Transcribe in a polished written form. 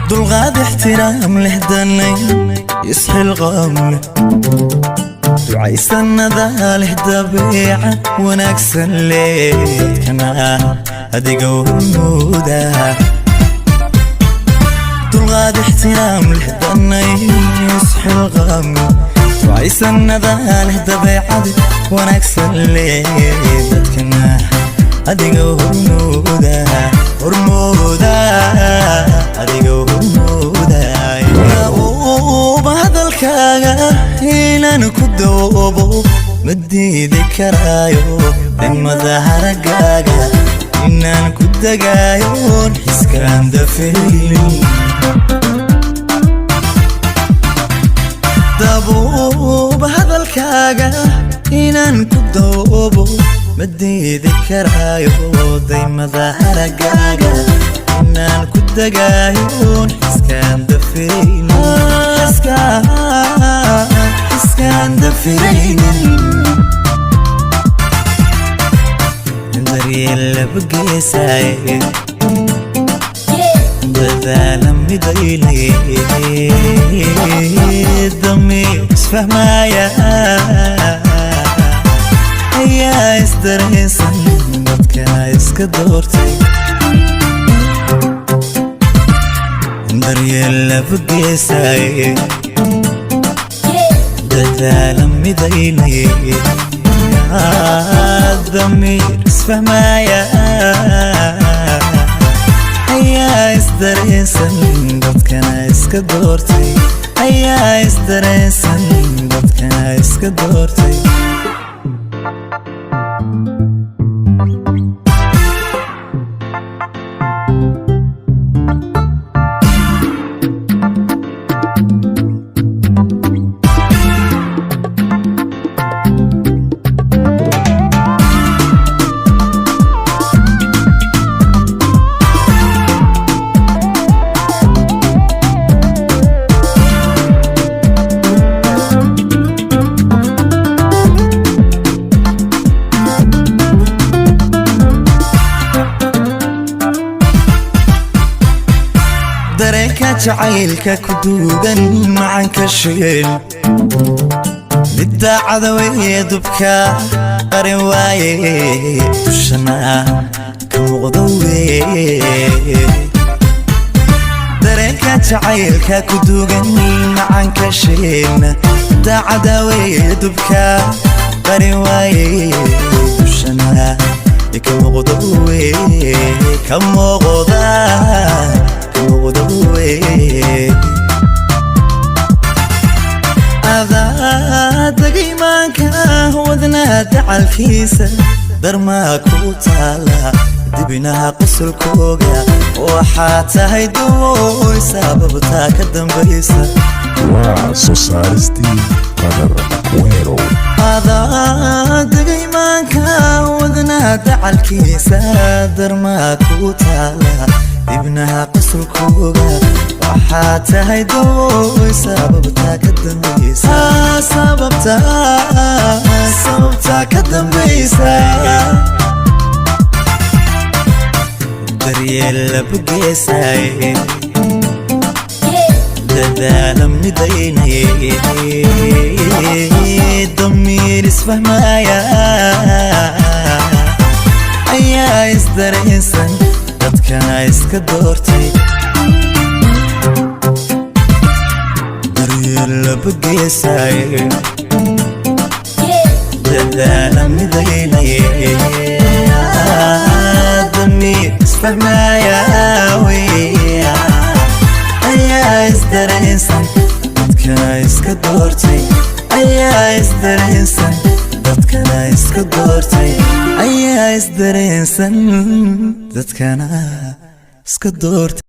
Dulqaad, ixtiraam leh, danay isxilqaam leh, ducaysanada leh, dabeeca wanaagsan leh, dadkana adiga hormooda. Dulqaad, ixtiraam leh, danay isxilqaam leh, ducaysanada leh, dabeecad wanaagsan leh, dadkana adiga hormooda, hormooda, adiga hormooda. Uba hadalkaaga inaan ku doobo ma diidi karaayo, dhimada haragaaga inaan ku dagaayoon xiskaan dafaynin. Dabuuba hadalkaaga inaan ku doobo ma diidi karaayo, daymada haragaaga inaan ku dagaayoon xiskaan dafiraynin, xiskaan dafiraynin. Daryeel laba geesaaye, dadaala midaynay, damiir isfahmaya ayaa isdareensan, dadkana iska doortay. Daryeel laba geesaaye, dadaala midaynay, damiir isfahmaya ayaa isdareensan, dadkana iska doortay, ayaa isdareensan, dadkana iska doortay. Dareenka jacaylka ku duugan macanka sheel, midda cadaweye dubka qarin waaye, dushana ka muuqda weye. Dareenka jacaylka ku duugan macanka sheelna, midda cadaweye dubka qarin waaye, dushana ka muuqda weye, ka muuqda, ka muuqda weye. Adaa imaanka wadnaa dacalkiisa, darmaa ku taala dibinaha qosolkooga, waxaa tahay dawooy sababtaa ka dambaysa. Waa soo saaristii Qadar Weerow. Adaa imaanka wadnaa dacalkiisa, darmaa ku taala dibnaha qosolkooga, waxaa tahay dawooy sababtaa ka dambaysa, sababta, sababtaa ka dambaysa. Daryeel laba geesaaye, dadaala midaynay, damiir isfahmaya ayaa isdareensan, dadkana iska doortay. Daryeel laba geesaaye, dadaala midaynay, damiir isfahmaya weya ayaa isdareensan, dadkana iska doortay, ayaa isdareensan, dadkana iska doortay, ayaa isdareensan, dadkana iska doortay.